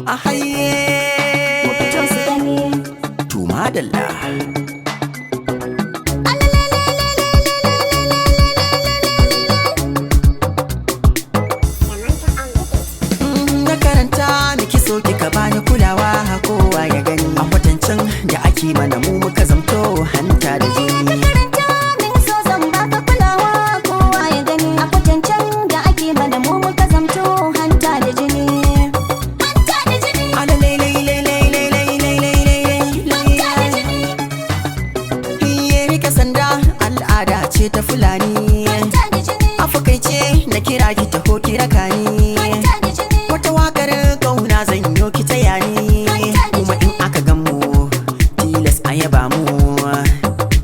A haye. Mu fito su gani. To madalla. Na karanta miki so kika bani kulawa, kowa ya gani. A kwatancin da ake mana, mu muka zamto hanta da jini. Karanta min so, zan baka kulawa, kowa ya gani. A kwatancen da ake mana, mu muka zamto hanta da jini. Hanta da jini. Ala lai lai lai lai lai lai lai lai lai Hanta da lai. jini. Iye, rike sanda al'ada ce ta Fulani. Hanta da jini. Afakaice na kira ki, taho ki raka ni. Hanta da jini. Wata wakar kauna zan yo, ki taya ni. Kuma in aka gan mu, tilas a yaba mu.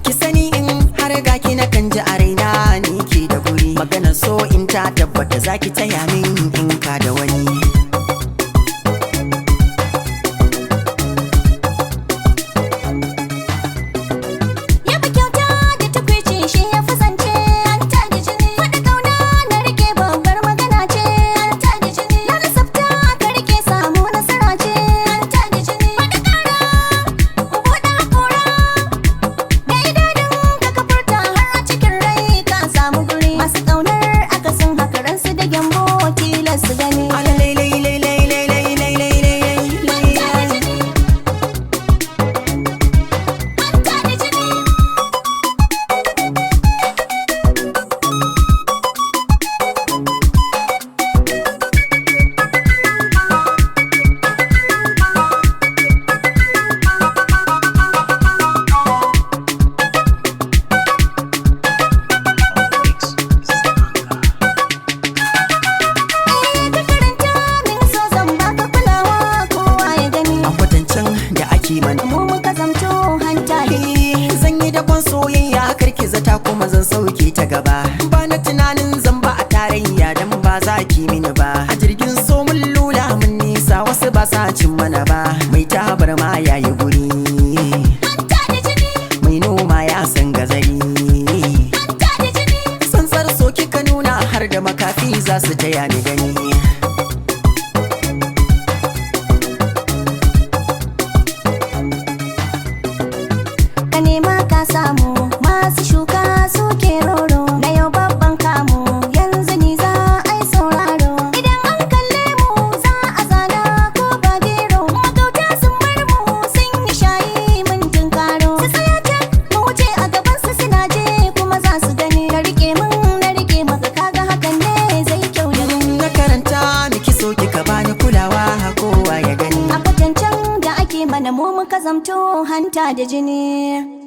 Ki sani in har ga ki, na kan ji a raina ni ke da guri. Maganar so in ta tabbata, za ki taya min in ka da wani. Yaba kyauta da tukwici shi ya fi zance. Hanta da jini. Faɗi kauna na rike, babbar magana ce. Hanta da jini. Na lasafta ka rike, samu nasara ce. Hanta da jini. Faɗi ƙara, buɗe haƙora. Da idanun ka ka furta, har a cikin rai ka samu guri. Masu ƙaunar akasin haka, ransu da gyambo, tilas su gani. Ala lai lai lai lai lai lai lai lai lai Hanta da lai. jini. Hanta da jini. Ka karanta min so, zan baka kulawa, kowa ya gani. A kwatancin da ake mana, Mu muka zamto hanta da Eh, zan yi dakon soyayya, karki zata kuma zan sauke ta gaba. Ba na tunanin zan ba a tarayya, dan ba za ki mini ba. A jirgin so mun lula, mun nisa, wasu ba sa cin mana ba. Mai tabar ma yayi guri. Hanta da jini. Mai noma ya san gazari. Hanta da jini. Tsantsar so kika nuna, har da makafi za su taya ni gani. Ka nema ka samu, masu shuka suke roro. Na yau babban kamu, yanzu ni za a yi sauraro. Idan an kalle mu za a zana ko ba gero. Magauta sun bar mu, sun yi shayi, mun tunkaro. Su tsaya can, mu wuce a gaban su, suna je kuma za su gani. Ka rike mun, na rike maka, kaga hakan ne zai kyau da gani. Na karanta miki so kika bani kulawa, kowa ya gani. A kwatancen da ake mana, mu muka zamto hanta da jini.